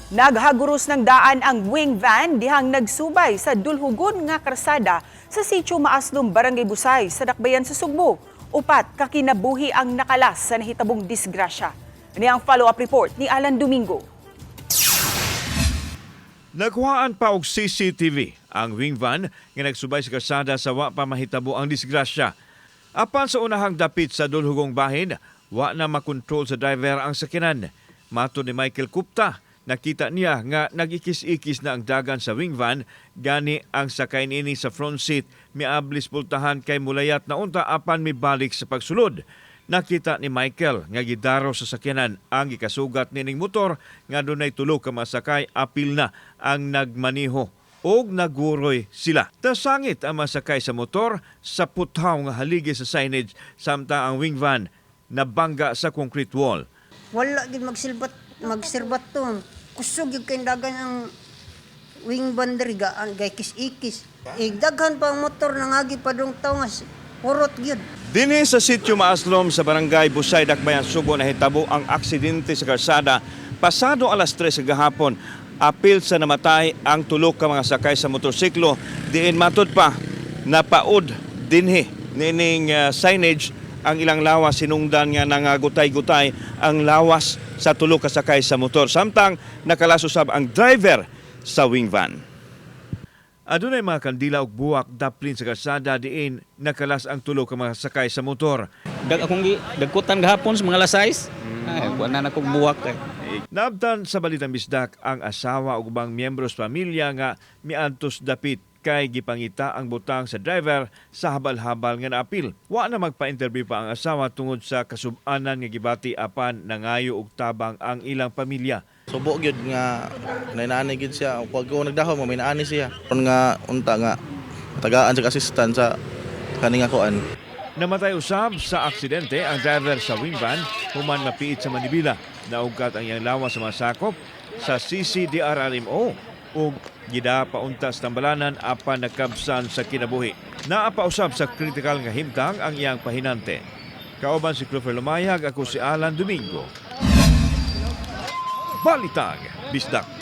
Naghaguros ng daan ang wing van dihang nagsubay sa dulhugon nga karsada sa Sitio Maaslom, Barangay Busay sa Dakbayan sa Sugbo. Upat ka kinabuhi ang nakalas sa nahitabong disgrasya. Ini ang follow-up report ni Alan Domingo. Nakuhaan pa og CCTV ang wing van nga nagsubay sa karsada sa wa pa mahitabo ang disgrasya. Apan sa unahang dapit sa dulhugong bahin, wa na makontrol sa driver ang sakyanan. Matod ni Michael Kupta, nakita niya nga nagikis-ikis na ang dagan sa wing van, gani ang sakay niini sa front seat miablis pultahan kay mulayat na unta apan mibalik sa pagsulod. Nakita ni Michael nga gidaro sa sakyanan ang gikasugat nining motor nga dunay tulo ka masakay, apil na ang nagmaniho og naguroy sila. Tasangit ang masakay sa motor sa puthaw nga haligi sa signage samtang ang wing van nabangga sa concrete wall. Wala gid magsilbat magsirbat to. Kusog gyud kay dagan ang wing van diri gaan gay kis-ikis. Eh, daghan pa ang motor nangagi pa dong tawo nga purot gyud. Dinhi sa Sitio Maaslom sa Barangay Busay, Dakbayan, Subo nahitabo ang aksidente sa kalsada pasado alas 3 sa gahapon. Apil sa namatay ang tulo ka mga sakay sa motorsiklo diin matud pa napaud dinhi nining signage ang ilang lawas, sinungdan nga nangagutay-gutay ang lawas sa tulo ka sakay sa motor samtang nakalas usab ang driver sa wing van. Adunay mga kandila ug buwak daplin sa kalsada diin nakalas ang tulo ka mga sakay sa motor. Dag akong gi dagkutan gahapon sa mga alas 6. Ay, wala na akong buwak kay. Naabtan sa Balitang Bisdak ang asawa ug ubang miyembro sa pamilya nga miadtos dapit kay gipangita ang butang sa driver sa habal-habal nga naapil. Wa na magpa-interview pa ang asawa tungod sa kasub-anan nga gibati apan nangayo og tabang ang ilang pamilya. Subo gyud nga nainaani gyud siya. Pag ko nagdahom, may naani siya. Kon nga unta nga tagaan sa assistant sa kaning kuan. Namatay usab sa aksidente ang driver sa wing van human mapiit sa manibela. Naugkat ang iyang lawas sa mga sakop sa CCDRRMO ug gida paunta sa tambalanan apan nakabsan sa kinabuhi. Naa pa usab sa critical nga himtang ang iyang pahinante. Kauban si Clover Lumayag, ako si Alan Domingo. Balitang Bisdak.